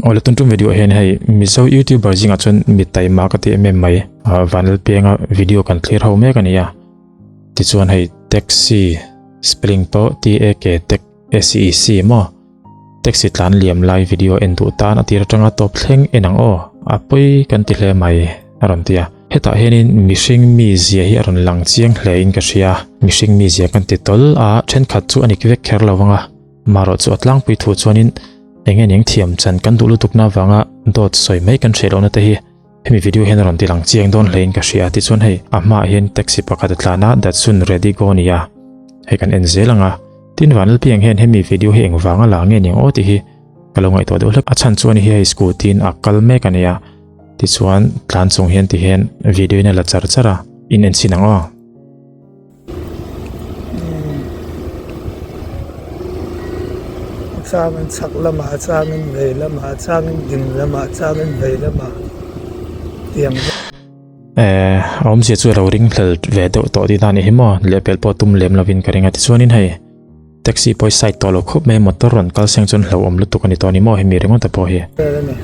Awle tun tum video ah hian hei Mizo youtuber zingah chuan mi taima ka ti em em mai Vanlalpianga video kan thlir ho mek a ni a tichuan hei taxi spelling pawh T A K tak S E C maw taxi tlan liam lai video en duh tan a tir atanga tawp thleng en ang aw a pawi kan ti hle mai a rawn ti a hetah hianin mihring mizia hi a rawn lang chiang hle in ka hria mihring mizia kan ti tawl a thenkhat chu a nik vek kher lo ang a. Marawh chu a tlangpui thu chuanin eng nge eng thiam chan kan duh lutukna avanga dawt sawi mai kan hriat lohna te hi hemi video hian a rawn ti lang chiang dawn hlein ka hria tichuan hei a hmaah hian taxi pakhat a tlan a Datsun Ready Go nia hei kan en zel ang a tin Vanlalpiang hian hemi video hi engvanga la nge niang aw tih hi ka lo ngaihtuah deuh hlek a chhan chuan hi hei scooty in a kal mek a nia tichuan tlan chung hian ti hian video in a la char char a in en chhin ang aw. A changin chhak lamah a changin vei lamah a changin ding lamah a changin vei lamah tiang vek. Eh, a awmzia chu a lo ring hlel ve deuh tawh tih dan a nih hi maw, lehpelh pawh tum lem lovin ka ring a tichuanin hei taxi pawh hi side tawh lo khawp mai a motor rawn kal seng chuan hlauhawm lutuk a ni tawh a ni maw hemi ringawt a pawh hi. Vel a ni.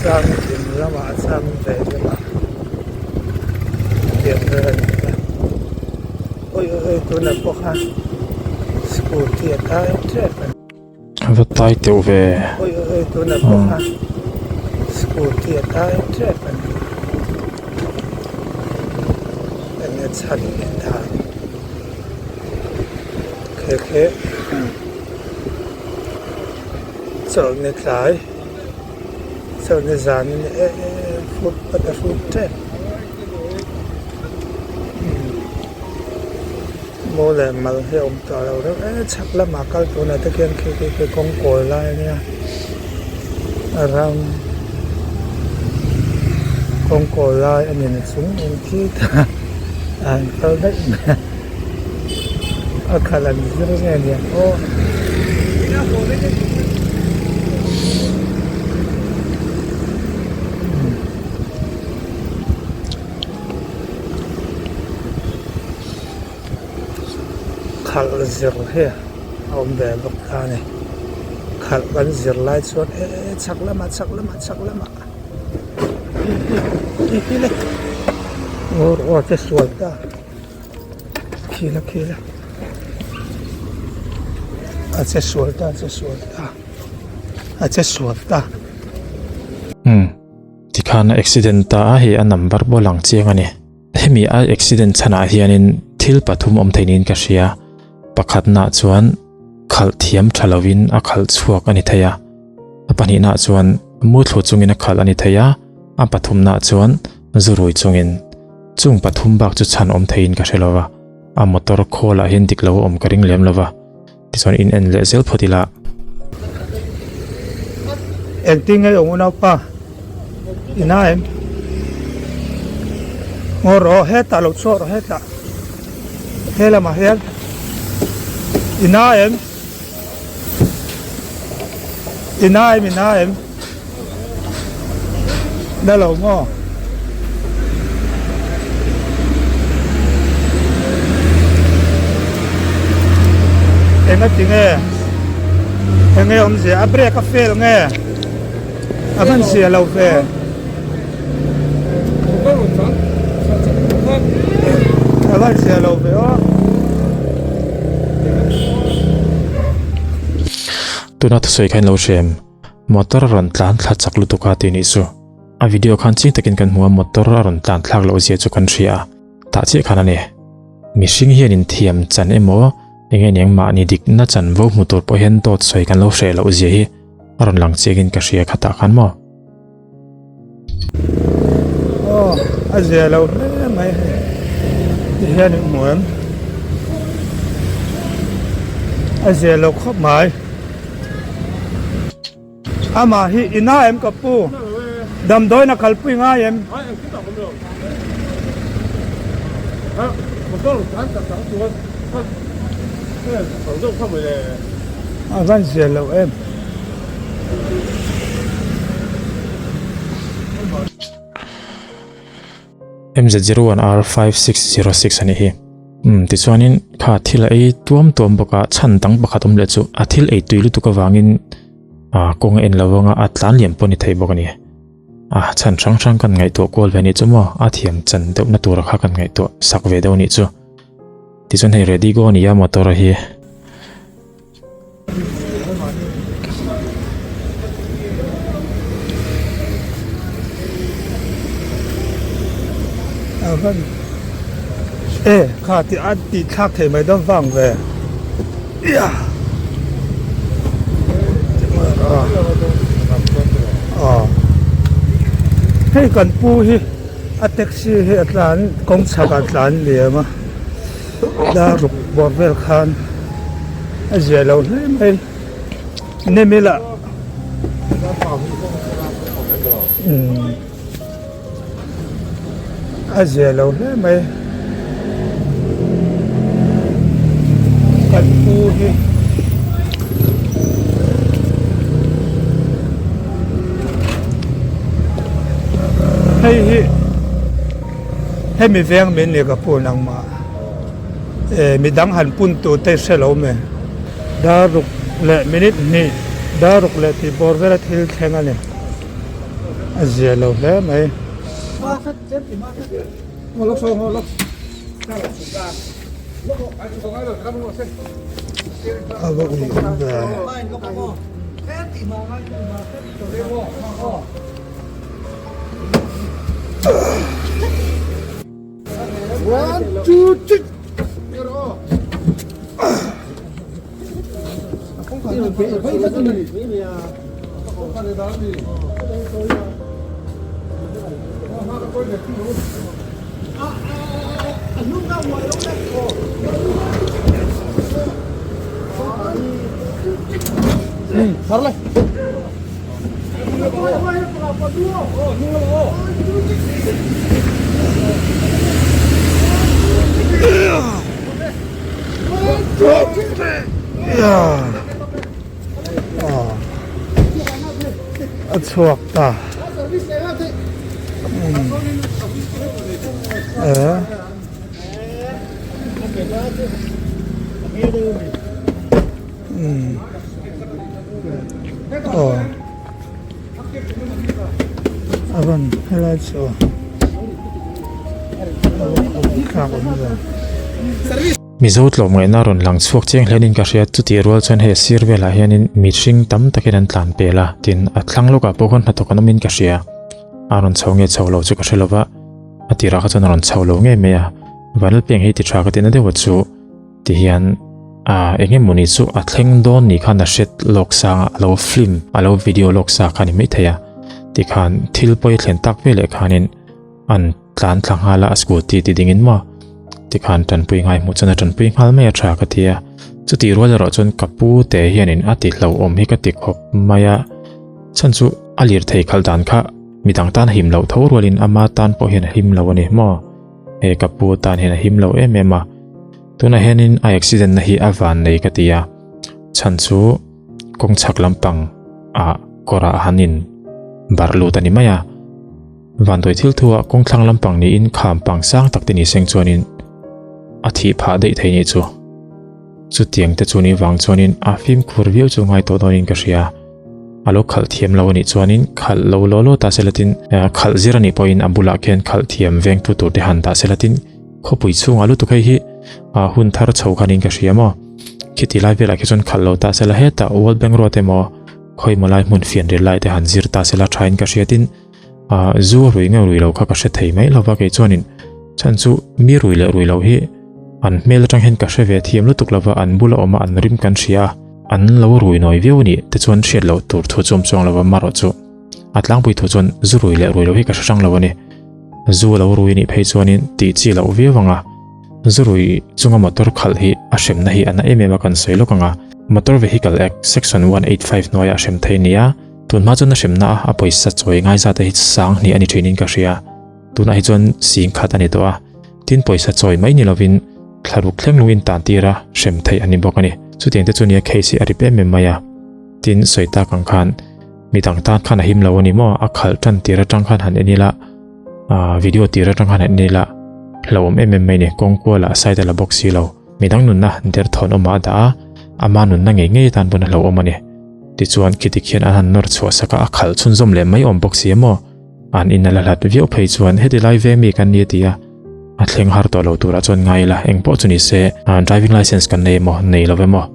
A chang ding lamah a chang ve lamah tiang vel a ni a awi awi awi tunah pawh khan scooty a tai tep a ni. A va tai teuh ve. Awi awi awi tunah pawh khan scooty a tai tep a ni. Enge chhan leh dan khe khe chawlhni tlai chawlhni zan a ni e footpath a hrut tep. Maw leh mal hi a awm tawh lo reuh e chhak lamah kal tunah te khian khi khi khi kawng kawi lai a nia a ram kawng kawi lai a ni na chung in khi ta a han kal daih mai a a khalh an zir nge niang aw. Khalh zir hi a awm ve bawk ta a ni khalh kan zir lai chuan e chhak lamah chhak lamah chhak lamah hi hi le awr awr te sual ta khila khila a che sual ta a che sual ta a che sual ta. Tikhan a accident ta a hei a number pawh lang chiang a ni. Hemi a accident chhanah hianin thil pathum awm thei niin ka hria. Pakhatnaah chuan khalh thiam tha lovin a khalh chhuak a ni thei a. A pahnihnaah chuan mu thlu chungin a khalh a ni thei a. A pathumnaah chuan zu rui chungin. Chung pathum bak chu chhan awm theiin ka hre lova. A motor khawlah hian dik lo a awm ka ring lem lova. Tichuan in en leh zel phawt ila. Engtin nge awm unaupa? I na em? Ngaw rawh hetah lo chhuak rawh hetah he lamah hian i na em? I na em i na em? Na lo maw? Enga ti nge? Enge awmzia? A brake a fail nge? A van zia lo ve. A van zia lo ve aw. Tuna thusawi kha in lo hrem. Motor a rawn tlan thla chak lutuk a tih nih chu. A video khan ching takin kan hmu a motor a rawn tlan thlak loh zia chu kan hria a, tah chiah khan a ni. Mihring hian inthiam chan emaw eng nge niang mahni dikna chanvo hmu tur pawh hian dawt sawi kan lo hreh loh zia hi a rawn lang chiangin ka hria kha tah khan maw. Aw a zia lo hle mai hei ti hian in hmu em a zia lo khawp mai amah hi i na em ka pu damdawiin a kalpui ngai em. A van zia lo em. MZ01R5606 a nih hi. Umm tichuanin kha thil a ei tuam tuam bawk a, chhan dang pakhat awm leh chu a thil ei tui lutuk avangin ah kawng a en lo anga a tlan liam pawh a ni thei bawk a ni. A chhan hrang hrang kan ngaihtuah kual ve a nih chu maw, a thiam chan deuhna tura kha kan ngaihtuah sak ve deuh a nih chu. Tichuan hei ready go a ni a motor hi. E kha ti a tih thlak thei mai dawn vang ve hei kan pu hi a taxi hi a tlan kawng chhak ah a tlan liam a. Daruk bawr vel khan a zia lo hle mai nem ila umm a zia lo hle mai kan pu hi. Hei hi. Hemi veng min ni ka pu nangmah e midang han pun tur te hre lo me. Daruk leh minute hnih daruk leh tih bawr vela thil thleng a ni. A zia lo hle mai. A va ui awm ve. One, two, three. A chhuak ta aw a rawn helai chu thlak awm ve. Mizo tlawmngaihna rawn lang chhuak chiang hlenin ka hria chutih rual chuan hei a sir velah hianin mihring tam takin an tlan pel a tin a thlang lawkah pawh khawn hnathawk an awmin ka hria a rawn chho nge chho lo chu ka hre lova a tirah kha chuan a rawn chho lo ngei mai a Vanlalpiang hi ti tha ka tihna deuh a chu. Ti hian ah eng emawni chu a thleng dawn ni khan a hret lawk sang a lo film a lo video lawk sa kha a ni maithei a tikhan thil pawi a thlen tak veleh khanin an tlan thla nghal a a scooty ti dingin maw tikhan tanpui ngai hmuh chuan a tanpui nghal mai a tha ka ti a chutih rual erawh chuan ka pu te hianin a ti hlauhawm hi ka ti khawp mai a chhan chu a lirthei khalh dan kha midang tan a him loh tho rualin ama tan pawh hian a him lo a ni maw. He ka pu tan hian a him lo em em a, tunah hianin a accident na hi a van nei ka ti a, chhan chu kawng chhak lampang ah kawrah han in barh lut a ni mai a, vanduai thil thu ah kawng thlang lampang niin kham pang sang tak te ni seng chuanin a thih phah daih thei nih chu. Chutiang te chu ni vang chuanin a fimkhur viau chu ngai tawh dawnin ka hria. A lo khalh thiam lo a nih chuanin khalh lo law law ta sela tin khalh zir a nih pawhin a bulah khian khalh thiam vengtu tur te han dah sela tin khawpui chhungah lutuk hei hi hun thar chho khanin ka hria maw. Khiti lai velah khi chuan khalh lo ta sela hetah World Bank Road emaw khawimaw lai hmun fianrial lai te han zir ta sela thain ka hria tin Ah, zu a rui nge rui lo kha ka hre thei mai lova kei chuanin chhan chu mi rui leh rui lo hi an hmel atang hian ka hre ve thiam lutuk lova an bula awma an rim kan hria a, an lo rui nawi viau a nih te chuan hriat loh tur thu chu awm chuang lova marawh chu a tlangpui thu chuan zu rui leh rui lo hi ka hre hrang lo a ni. Zu a lo rui a nih phei chuanin tih chi loh viau ang a, zu rui chunga motor khalh hi a hremna hi a na em em a kan sawi lawk ang a, Motor Vehicle Act Section 185 hnuaiah hrem thei a ni a. Tun hma chuan a hremna a pawisa chawi ngai zat te hi sang hnih a ni thin in ka hria. Tunah hi chuan sing khat a ni tawh a. Tin pawisa chawi mai ni lovin thlaruk thleng lung in tan tir a hrem theih a ni bawk a ni. Chutiang te chu nia case hi a rip em em mai a. Tin sawi tak ang khan midang tan khan a him lo a ni maw? A khalh tan tir atang khan han en ila. Video tir atang khan en ila hlauhawm em em mai ni kawng kualah side a la bawk si lo. Midang nunna derthawn awmah a dah a, ama nunna ngei ngei atan pawn a hlauhawm a ni. Tichuan khiti khian an han nawr chhuah sak a, a khalh chhunzawm leh mai awm bawk si emaw? An in a la hlat viau phei chuan heti lai ve mi kan ni a ti a, a thleng har tawh lo turah chuan ngai ila eng pawh chu ni se driving licence kan nei emaw nei lo emaw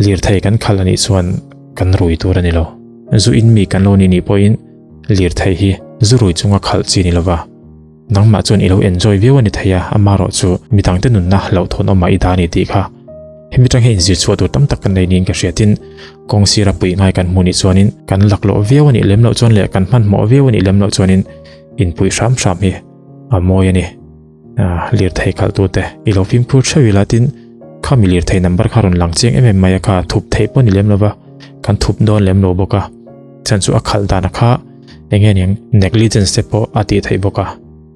lirthei kan khalh a nih chuan kan rui tur a ni lo. Zu in mi kan lo ni nih pawhin lirthei hi zu rui chunga khalh chi ni lova nangmah chuan i lo enjoy viau a ni thei a, amaherawh chu midangte nunna hlauhthawn awmah i dah a ni tih kha hemi tang hian inzir chhuah tur tam tak kan nei niin ka hria tin kawng sira puih ngai kan hmuh nih chuanin kan laklawh viau a nih lem loh chuan leh kan hmanhmawh viau a nih lem loh chuanin inpuih hram hram hi a mawi a ni. Lirthei khalhtute i lo fimkhur theuh ila tin khami lirthei number kha rawn lang chiang em em mai a kha thup theih pawh ni lem lova kan thup dawn lem lo bawk a chhan chu a khalh dana kha eng nge niang negligence te pawh a tih theih bawk a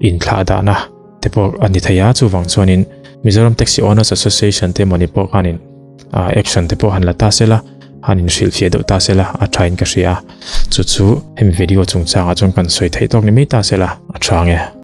inthlah dahna te pawh a ni thei a chuvang chuanin Mizoram Taxi Owners Association te mawni pawh khanin action te pawh han la ta sela han inhrilhfiah deuh ta sela a thain ka hria chu chu hemi video chungchangah chuan kan sawi theih tawk ni mai ta sela a tha nge.